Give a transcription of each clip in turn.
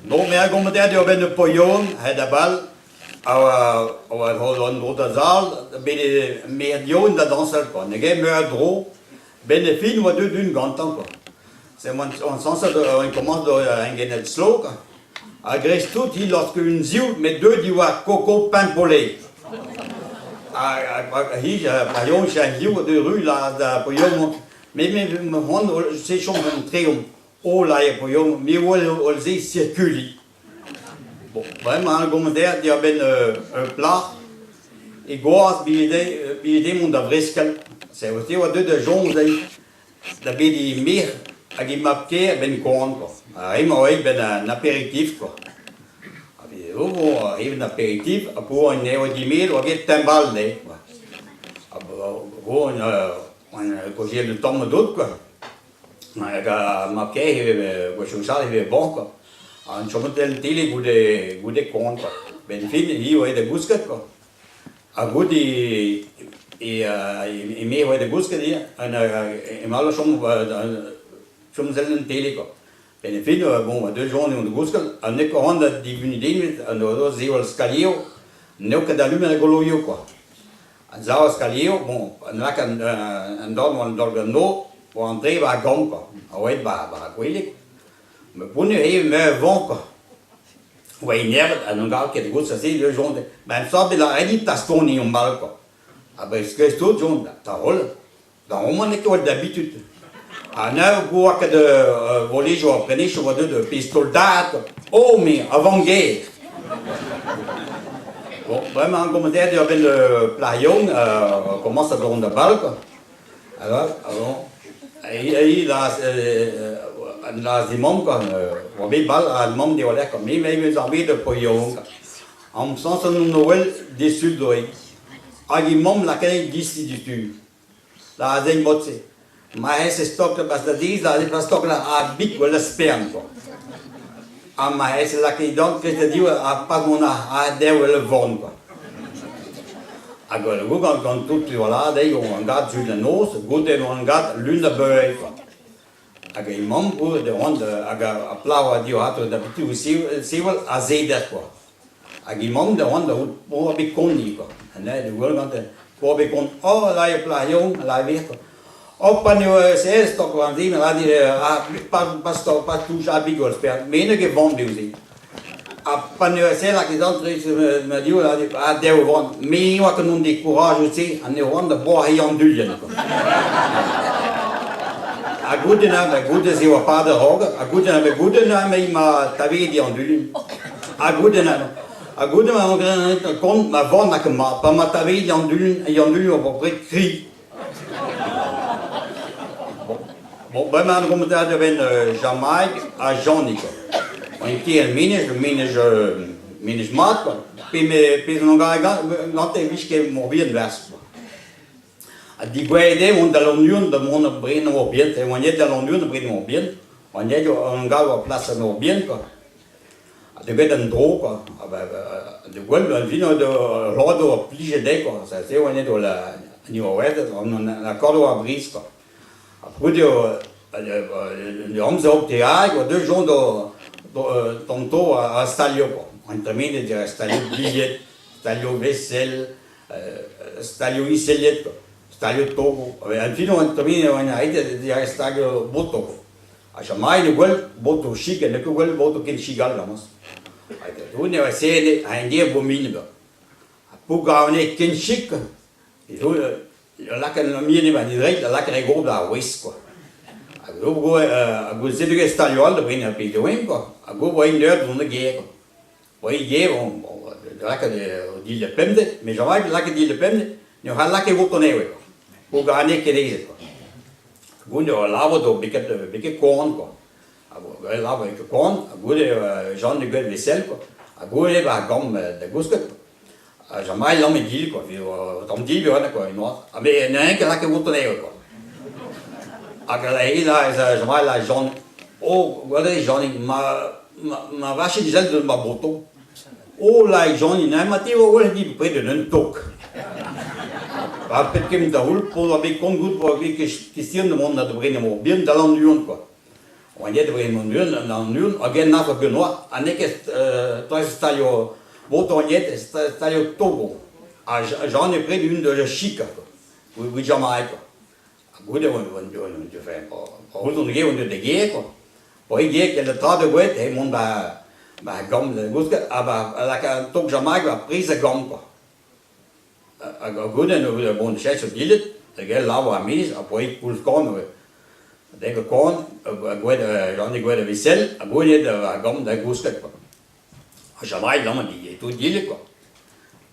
Bon, me a gomz dezhañ diwar-benn ur poion, a-hed-a-bal, a oa an dro da sal, bet eo merdion da dañsal kwa, n'eo ket meur a dro, 'benn ar fin oa deuet un gantañ kwa. Se oan sañset oan komañs d'ober un gened slow kwa. A-greiz-tout hi laosk un ziv met deuet diwar koko Paimpolais. Hag hi pa yoñj an ziv a deu ru da poion met me c'hoant se chom an treomp. O laer poion, me wel holl se sirkuliñ. Bon, bremañ ar gomz dezhañ diwar-benn ur plac'h e gwaz bije mont da Vreskel. Se oa deuet da soñj dezhi da bediñ he merc'h hag he mab-kaer a-benn koan kwa. Ar re-mañ oa aet 'benn an aperitif kwa. Ha bez' zo vo evet an aperitif ha po an eo dimet oa ket teñval dezhe kwa. Ha vo an kaozeal un tamm dod kwa. Hag ar mab-kaer ivez gwechoù-all e vez bon kwa. Ha chomet en tele goude goude koan kwa. 'Benn fin hi oa aet da gousket kwa. Ha goude e me oa aet da gousket ivez emañ o chom chom sell en tele kwa. 'Benn fin bon oa deuet Jean da gousket ha n'eo ket c'hoant da divuniñ den met an oa sevel skalieroù n'eo ket alumet ar goloioù kwa. An sav skalieroù bon lak an dorn war an daol gant nor war an tre war ar gambr kwa. A oa aet 'ba ar gwele kwa. Met pounner eo me vont kwa. Oa enervet ha n'on gav ket goût se le jour ben sort bet lâret dit tastoniñ on mall kwa. Ha ben skeuez tout Jon da holl. Da homañ n'eo ket d'habitude. Ha neuze 'oa ket volejoù ar prenechoù oa deuet ur pezh taol-dad. Oh me, avant-guerre. Bon, bremañ an gomz diwar-benn plac'h yaouank komañs da dont da bal kwa. Alors, alors, hi laz he mamm kwa, oa bet bal ha mamm diwar-lerc'h kwa. Me memes ar bet ur yaouank. Am sañs an Noël desul doe. Hag he mamm lakaet disi du Da azeñ mod-se. Ma ez stok bas da diz, da pa stok a bik gwell spern kwa. Ha ma ez lakaet dant kreiz da div ha pas mont a dev el vorn kwa. Hag go gant gant tout voilà dezhi on gad sul da noz, goude on gad lun da beure kwa. Hag he mamm go de oant hag a plav a div ato da bitou sevel a zeder kwa. Hag he mamm da oant da c'hoût oa bet kont ivez kwa. Ha neuze da gwel gante oa bet kont oh la eo plac'h yaouank la eo kwa. Oh pa n'eo se stok war an din ra dit ah pas pas pas touch a bigol sper me n'eo ket vont diouzh se. Ha pa n'eo se lakaet antre ma div la dit ah dev vont me oa ket on dit courage se ha ne oan da boazhiñ an dulien kwa. Ha goude na goude se oa pad ar rog ha goude na goude na me ma tavedi an dulien. Ha goude ha goude ma on graet kont ma vann hag ma pa ma taveit an dun an dun oa bepred kri. Bon, bremañ an gomz da benn Jamaig ha Janig. On ket menez, menez menez mat quoi. Pe me pe zon gante e vije ket morbihan verz quoi. Ha digouezhet eo mont da Lannuon da mont da brenañ ur bihan, e oan aet da Lannuon da brenañ ur bihan, oan aet an gav war plas an ur bihan quoi. Ha deuet an dro kwa, ha ben de gwell an vin lod oa plijet dezhe kwa, se e oan aet an Iwerzhon, an akord oa brizh kwa. Ha goude an amzer o teañ oa deuet Jean d'an a stalioù kwa, an tremenet dirak stalioù bilhed, stalioù vaisselle, stalioù iseliet kwa, stalioù togo. An fin oan tremenet oan aet dirak stalioù botoù kwa. Ha jamai ne gwell botoù chik, n'eo ket gwell botoù ken chik all amañ. Hag doun eo sede ha en dir bomin ba. Ha pou gavne ken chik, e zo lakaat an mien eo an dreiz da lakaat e gro da wez quoi. Hag zo go hag go setu ket stalioù all da brenañ ar pezh da quoi. Hag go oa int dont da gêr quoi. Oa ivez bon, bon lakaat dilhad pemdez, met jamai lakaat dilhad pemdez, ne c'hall lakaat e anezho quoi. Go gane ket aezet quoi. Goude ul labour do beket beket koan quoi. Ha goude labour beket koan, ha goude Jean de Guel vaisselle quoi. Ha goude ba ar gambr da gousket quoi. Ha jamai lammet dil quoi, vi tamm dil eo quoi, noazh. Ha me n'eo ket lakaet outañ anezho quoi. Hag la jamai la Jean, oh gwelet Jean, ma ma vachin sell deus ma botoù. Oh la Jean, ma te oa wel dit bepred un tok. Ha pet kement da c'houl, po oa bet kont goût, po oa bet kestion da mont da brenañ mor bihan da Lannuon quoi. Oan aet dre an urn, an urn, hag en afer Benoît, ha n'eo ket stalio Botogned, stalio Togo. Ha j'en ai pris une de chic, quoi. Oui, Jamaïque, quoi. Ha goude oan ouzon ket oan deuet da gêr, quoi. Oa ket ket tra da gouet, he mont ba ba gambr da gousket, ha ba lakaat an tog Jamaïque ba priz a gambr, quoi. Hag goude bon cheñch o dilhad, da gell labour ar miz, ha poent koulz korn dek korn, gouet j'en ai gouet a vaisselle, ha goude ar gambr da gousket quoi. Ha Jamaïque amañ e tout dilhad quoi.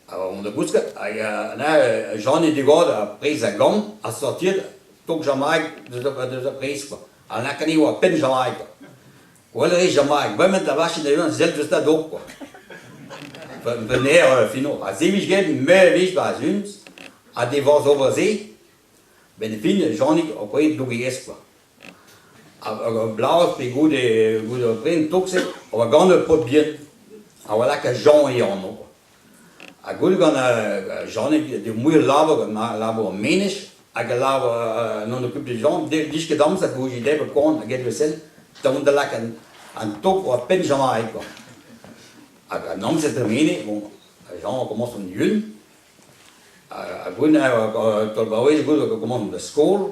Ha on da gousket, hag neuze j'en ai digor ar priz a gambr ha sortiet tog Jamaïque deus ar priz quoi. Ha lakaet e oa penn Jamaïque quoi. Gwell eo Jamaïque, bremañ da vachin da unan sell deus da dog quoi. Bener fino. Ha se 'vije graet me 'vije 'ba Zuns, ha divorz ober se, 'benn fin Janig o paeet dougiezh quoi. Hag blaz pe goude goude ur pren tog-se, a oa gant ur paotr bihan, a oa lakaet Jean e anv quoi. Ha goude gant Janig de mouilh labour gant labour an menez hag a labour n'on occupe de Jean, 'blij ket amzer goude debr koan hag evel-se da vont da lakaat an tog war penn Jean-Marie quoi. Hag an amzer dremene, bon, Jean a komañs an yun, ha goude taol baouez goude a komañs da skol,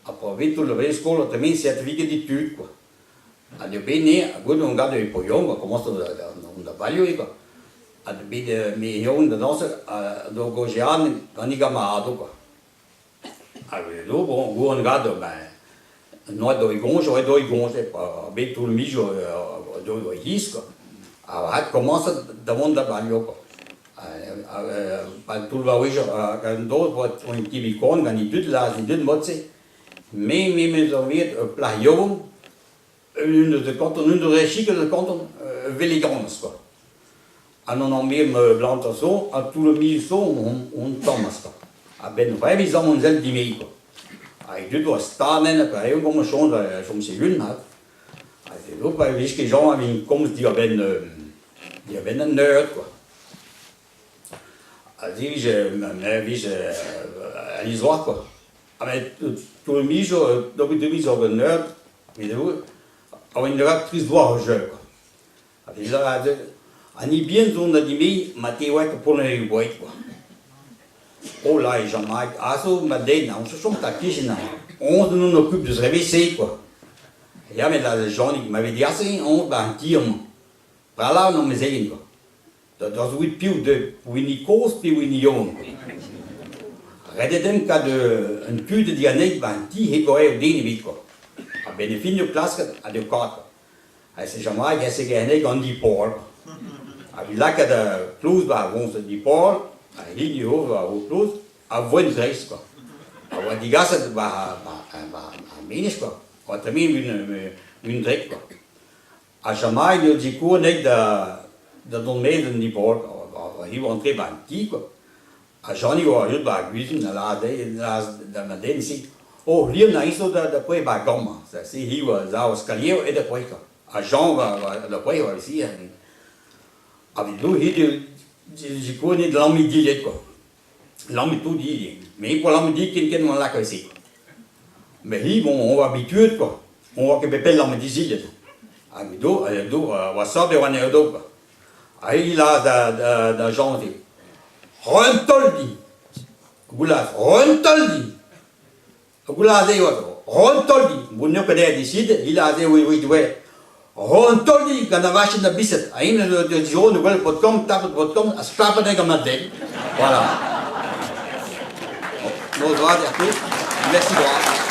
ha pa vez toull da skol a tremen certificat d'études quoi. Ha n'eo bet ne, ha goude on gade e Poyong, a komañs da balio eo quoi. Ha bet me yaouank da dañsal d'o gaozeal gant e gamaradoù quoi. Hag eno, bon, gour gad, ben, noa d'o goñj, oa d'o goñj, bet toull miz d'o hiz quoi. Ha had komañset da vont da balio quoi. Pa toull war wech an doz oa on tivi korn gant e dud, laz e dud mod-se. Me me 'meus anveet ur plac'h yaouank, un eus kanton, un eus re chik eus kanton Veleganez quoi. Ha n'on anveet ma blant a zo, ha tout le miz zo on tommas quoi. A-benn c'hweh amañ on sell dime'i quoi. Ha e dud oa stad enne pa eo gant ma soñj chom se-un ha. Ha se zo pa vez ket Jean a vin komz diwar-benn diwar-benn an neud quoi. Ha se vije me vije alies oa quoi. Ha met tout le miz zo daou miz zo gant neud, met eo a oa un trist oa ar jeu quoi. Ha vije an hini bihan zo da dime'i ma te oa ket poan e boued quoi. Oh là, Jean-Marc, ah zo ma den, on se chom ta kichen on on occupe deus reve-se quoi. Ya met la Janig m'avait dit assez, on ba an ti amañ. Bralañ an amezeien quoi. Da da zouit piv de hini kozh pe hini yaouank quoi. Ret eo dimp kad un tu da dianezhi ba an ti hep ober den ebet quoi. A-benn e fin eo klasket ha d'eo kat quoi. Ha se Jean-Marc ese anezhi gant Dipol. Ha evit lakaat plouz ba ar voñs Dipol, ha hini eo war o plouz, a voent dreist quoi. A oa digaset war ar menez quoi. Oa tremen un drek quoi. Ha Jean-Marc eo zikournek da da dont maez an Dipol, hi oa antre ba an ti quoi. Ha Jeannie oa erruet ba ar guizin a lâr dezhi da ma den-se, oh liamm a zo da poe ba gambr, se hi oa sav skalier e da poe quoi. Ha Jean oa da poe oa isi ha evit hi zikourne da lammiñ dilhad quoi. Lammiñ tout ivez. Me poa lammiñ dit ken ken oan lakaet se quoi. Met hi, bon, on oa habituet quoi. On oa ket bet pell lammet dizilhad. Hag do, do, oa sort e oa anezho do quoi. Ha hi lâr da, da Jean dit, Ro un taol din. Goulaz, ro un taol din. Goulaz eo, ro un taol din. Bon, n'eo ket aet disidet, hi lâr eo evit oe. Ro un taol din gant ar vachin da biset. Ha eñ da ziro ne wel botkom, tapet botkom, ha stlapet eo gant ma den. Voilà. Noz vat, Arthur. Merci bras.